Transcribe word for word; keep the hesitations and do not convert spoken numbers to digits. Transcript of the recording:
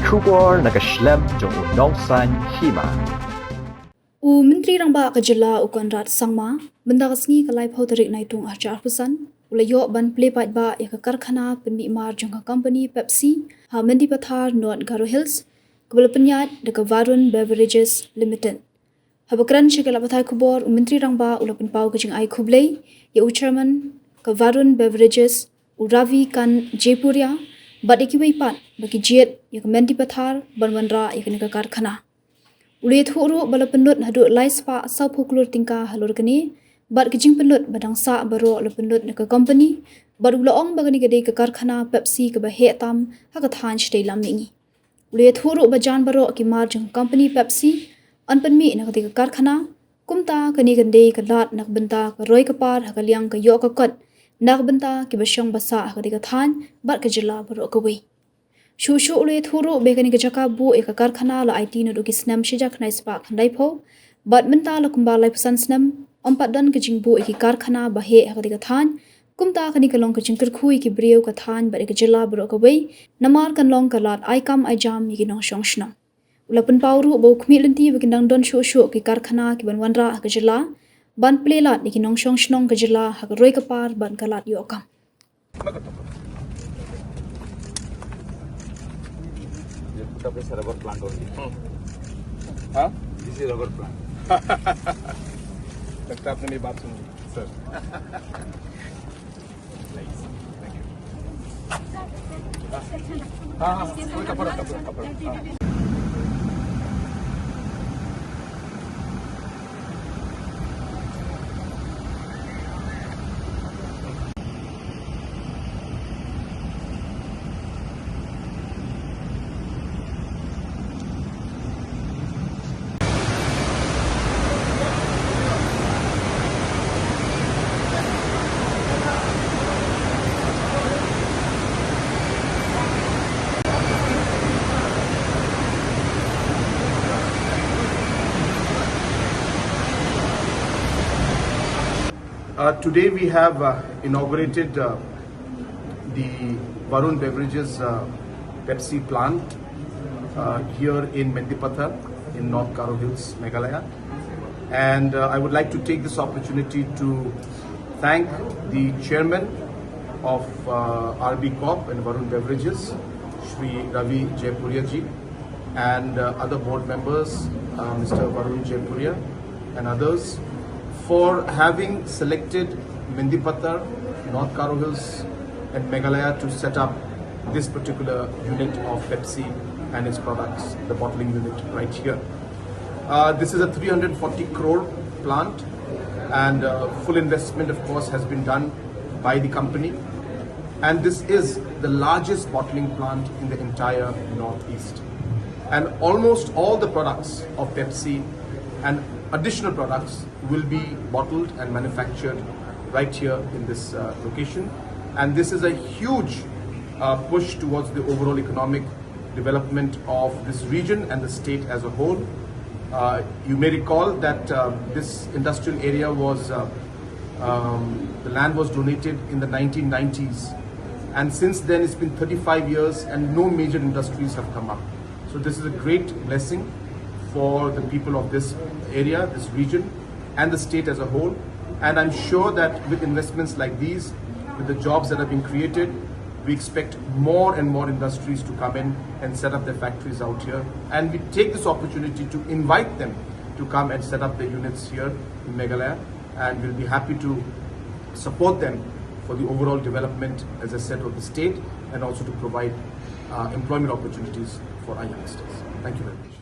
Khubor na ka shlem jong u nongsan hima. U Myntri Rangbah ka jylla u Conrad Sangma, mynta ka sngi ka laiphew tarik Naitung arhajar arphew san, u la ïoh ban plie paidbah ïa ka karkhana pynmih mar jong ka company Pepsi ha Mendipathar, North Garo Hills, kaba la pynïaid da ka Varun Beverages Limited. Haba kren sha ki lad pathai khubor, u Myntri Rangbah u la pynpaw ka jingai khublei ïa u Chairman ka Varun Beverages, u Ravi Kant Jaipuria, bad ïa kiwei pat ba ki jied ïa ka Mendipathar ban wanrah ïa kane ka karkhana. U la ïathuh ruh ba la pynlut haduh lai spah sawphew klur tyngka halor kane, bad ka jingpynlut ba dang sah baroh la pynlut na ka company, bad u la ong ba kane ka dei ka karkhana Pepsi kaba heh tam ha ka thaiñ shatei lam mihngi. U la ïathuh ruh ba jan baroh ki mar jong ka company Pepsi yn pynmih na katei ka karkhana, kumta kane kan dei ka lad na ka bynta ka roi ka par ha ka liang ka ïoh ka kot na ka bynta kiba shong ba sah ha katei ka thaiñ bad ka jylla baroh kawei. Shuh shuh u la ïathuh ruh ba kane ka jaka buh ïa ka karkhana la aiti naduh ki snem shihajar khyndai spah khyndaiphew, bad mynta la kumba laiphew san snem ym pat don ka jingbuh ïa ki karkhana ba heh ha katei ka thaiñ. Kumta kane ka long ka jingkyrkhu ïa ki briew ka thaiñ bad ïa ka jylla baroh kawei, namar kan long ka lad ai kam ai jam ïa ki nongshong shnong. U la pynpaw ruh ba u khmih lynti ba kin dang don shuh shuh ki karkhana kiban wanrah ha ka jylla, ban plie lad ïa ki nongshong shnong ka jylla ha ka roi ka par bad ka lad ïoh kam. ये पूरा पैसा रबर प्लांट और हाँ। दिस इज रबर प्लांट। लगता है आपने मेरी बात सुनी, सर। हाँ, हाँ, हाँ, कोई कपड़ा, कपड़ा, कपड़ा, हाँ। Uh, today we have uh, inaugurated uh, the Varun Beverages uh, Pepsi plant uh, here in Mendipathar in North Garo Hills, Meghalaya. And uh, I would like to take this opportunity to thank the chairman of uh, R B Corp and Varun Beverages, Shri Ravi Jaipuria ji, and uh, other board members, uh, Mister Varun Jaipuria and others, for having selected Mendipathar, North Garo Hills, and Meghalaya to set up this particular unit of Pepsi and its products, the bottling unit right here. Uh, this is a three hundred forty crore plant, and uh, full investment, of course, has been done by the company. And this is the largest bottling plant in the entire Northeast. And almost all the products of Pepsi and additional products will be bottled and manufactured right here in this uh, location. And this is a huge uh, push towards the overall economic development of this region and the state as a whole. Uh, you may recall that uh, this industrial area was, uh, um, the land was donated in the nineteen nineties, and since then it's been thirty-five years and no major industries have come up. So this is a great blessing for the people of this area, this region, and the state as a whole. And I'm sure that with investments like these, with the jobs that have been created, we expect more and more industries to come in and set up their factories out here. And we take this opportunity to invite them to come and set up their units here in Meghalaya. And we'll be happy to support them for the overall development, as I said, of the state, and also to provide uh, employment opportunities for our youngsters. Thank you very much.